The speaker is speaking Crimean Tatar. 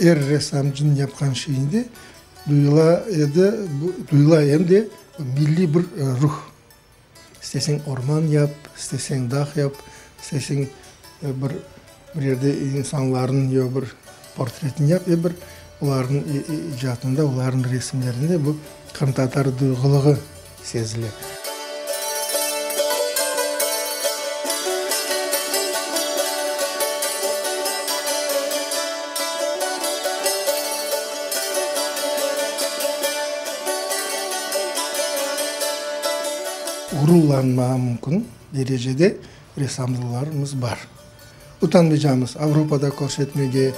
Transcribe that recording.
Er ressamcınıñ yapqan şeyinde duyula edi, duyula em de milliy bir ruh. İsteseñ orman yap, isteseñ dağ yap, isteseñ bir bir yerde insanlarnıñ ya bir portretini yap, er bir olarnıñ icatında, olarnıñ resimlerinde bu qırımtatar duyğulığı sezile. Ğururlanmağa mümkün derecede ressamlarımız bar. Utanmaycamız Avropada körsetmege.